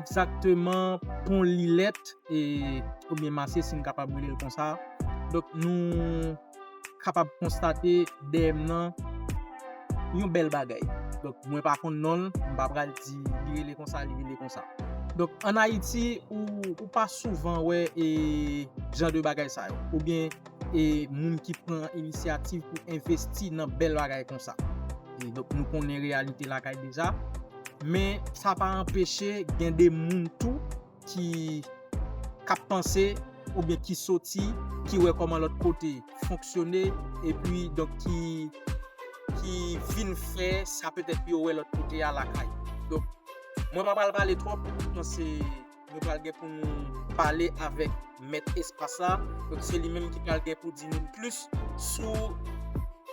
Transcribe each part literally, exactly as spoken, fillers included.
Egzakteman, Pon Lilèt, e, oubyen Masye, si n kapab rele l konsa. Donk, nou kapab konstate dèyè m nan yon bèl bagay. Donk, mwen pa konn non l, m pa pral di li rele konsa, li rele konsa. Donk, ann Ayiti, ou, ou pa souvan wè e jan de bagay sa yo. Oubyen e moun ki pran inisyativ pou envesti nan bèl bagay konsa. E donk, nou konnen reyalite lakay deja. Men sa pa anpeche gen de moun tou ki k ap panse oubyen ki soti, ki wè kòman lòt kote fonksyone, epi donk ki, ki vin fè sa petèt yo wè lòt kote a lakay. Donk, mwen pa pral pale twòp, mwen panse nou pral gen pou nou pale avèk mèt espas la. Donk, se li menm ki pral gen pou di nou plis sou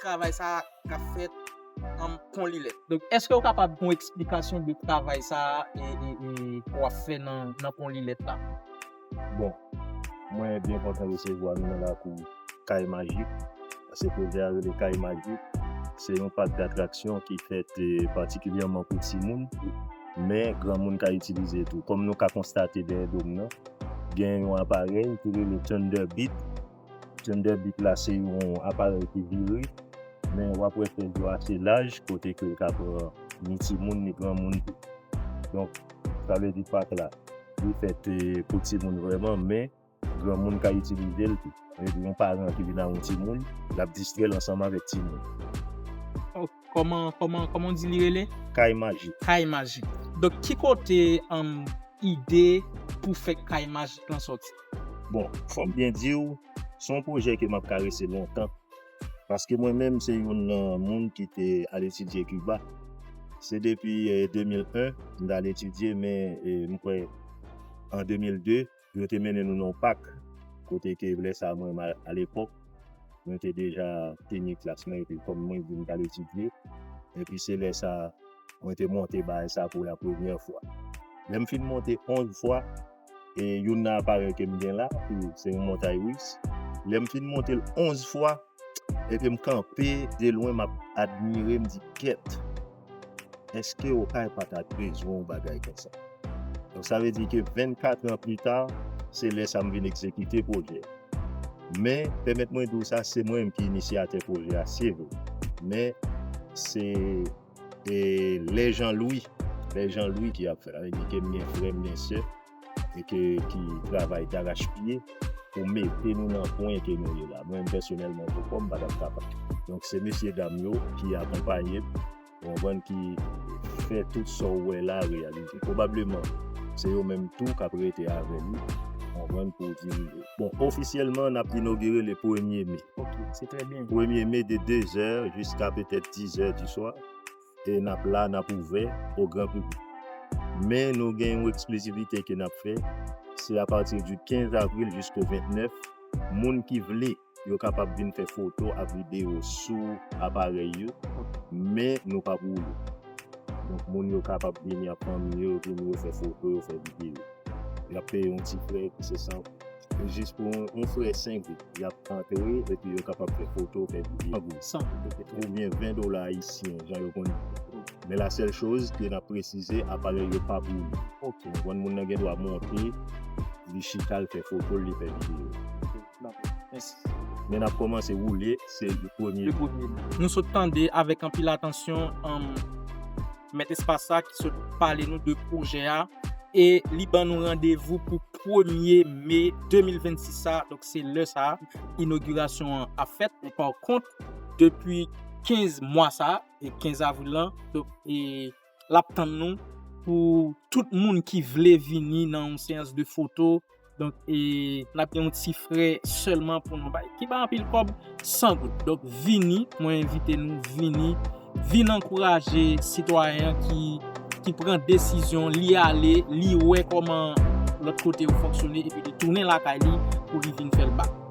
travay sa a k ap fèt an Pon Lilèt. Donk, èske w kapab yon eksplikasyon de travay sa a e, e, e, w ap fè nan, nan Pon Lilèt la? Bon, mwen byen kontan resevwa nou nan lakou Kay Majik. Se pwojè a rele Kay Majik. Se yon pak datraksyon ki fèt eh, patikilyèman pou timoun, men granmoun ka itilize tou. Kòm nou ka konstate dèyè do m nan, gen yon aparèy ki rele Thunder Beat. Thunder Beat la se yon aparèy ki vire, men w ap wè fèy yo ase laj kote ke l ka pran ni timoun ni granmoun tou. Donk, sa vle di pak la, li fèt eh, pou timoun vrèman, men granmoun ka itilize l tou. Sa vle di yon paran ki vin ak yon timoun, l ap distrè l ansanm avèk timoun. Oh, kòman, kòman, kòman w di li rele? Kay Majik. Kay Majik. Donk, ki kote um, ide pou fè Kay Majik lan sòti? Bon, fò m byen di w, se yon pwojè ke m ap karese lontan. Paske mwen menm, se youn nan moun ki te al etidye Kiba. Se depi eh, de mil en, m t al etidye, men eh, m kwè an de mil de, yo te mennen nou nan yon pak. Kote ke lè sa a mwen, alepòk, mwen te deja fini klas mwen, epi kòm mwen di m t al etidye, epi se lè sa a, mwen te monte bagay sa a pou la premyè fwa. Lè m fin monte onz fwa, e youn nan aparèy ke m gen la, ki se yon montay ris, lè m fin monte l onz fwa, epi m kanpe de lwen, m ap admire, m di, "Kèt, èske Okay pa ta bezwen yon bagay konsa?" Donk, sa vle di ke vennkat an pli ta, se lè sa m vin egzekite pwojè. Men, pèmèt mwen di w sa, se mwen menm ki inisyatè pwojè a, se vre. Men, se e, Lè Jan Lwi. Lè Jan Lwi ki ap fè l. Sa vle di ke m gen frè m, gen sè, e ke, ki travay darachpye pou mete nou nan pwen ke nou ye la. Mwen menm pèsonèlman, pou kò m, m pa t ap kapab. Donk, se mesye dam yo ki akonpaye m, ou konprann, ki fè tout sa w wè la reyalize. Pwobableman, se yo menm tou k ap rete avè nou, ou konprann, pou dirije. Bon, ofisyèlman, n ap inogire le premye me. Ok, se trè byen. Premye me de de zè jiska petèt di zè di swa. E n ap la, n ap ouvè o gran piblik. Men nou gen yon eksklizivite ke n ap fè, se apati di kenz avril jisko vennèf, moun ki vle, yo kapab vin fè foto ak videyo sou aparèy yo, men nou p ap woule. Donk, moun yo kapab vini ak fanmi yo, vini yo fè foto, yo fè videyo. Y ap peye yon ti frè, se san, se jis pou yon, yon frè senk goud. Y ap antre, epi yo kapab fè foto, fè videyo. San goud. San goud. Oubyen ven dola ayisyen, jan yo konn di. Men la sèl choz ke n ap presize, aparèy yo p ap woule. Ok. Ou konprann, moun nan gen dwa monte, li chita, l fè foto l, li fè videyo. Dakò. Mèsi. Men n ap kòmanse woule, se le premye. Le premye. Nou sot tande avèk anpil atansyon, um, mèt espas sa ki sot pale nou de pwojè a. E li ban nou randevou pou premye me de mil vennsis sa. Donk, se lè sa a, inogirasyon an ap fèt. Men pa kont, depi kenz mwa sa a, e kenz avril lan, donk, e l ap tann nou pou tout moun ki vle vini nan yon seyans de foto. Donk, e n ap gen yon ti frè sèlman pou nou bay, ki pa anpil kòb, san goud. Donk, vini, mwen envite nou vini, vin ankouraje sitwayen an ki, ki pran desizyon, li ale, li wè kòman lòt kote yo fonksyone, epi li tounen lakay li pou li vin fè l bak.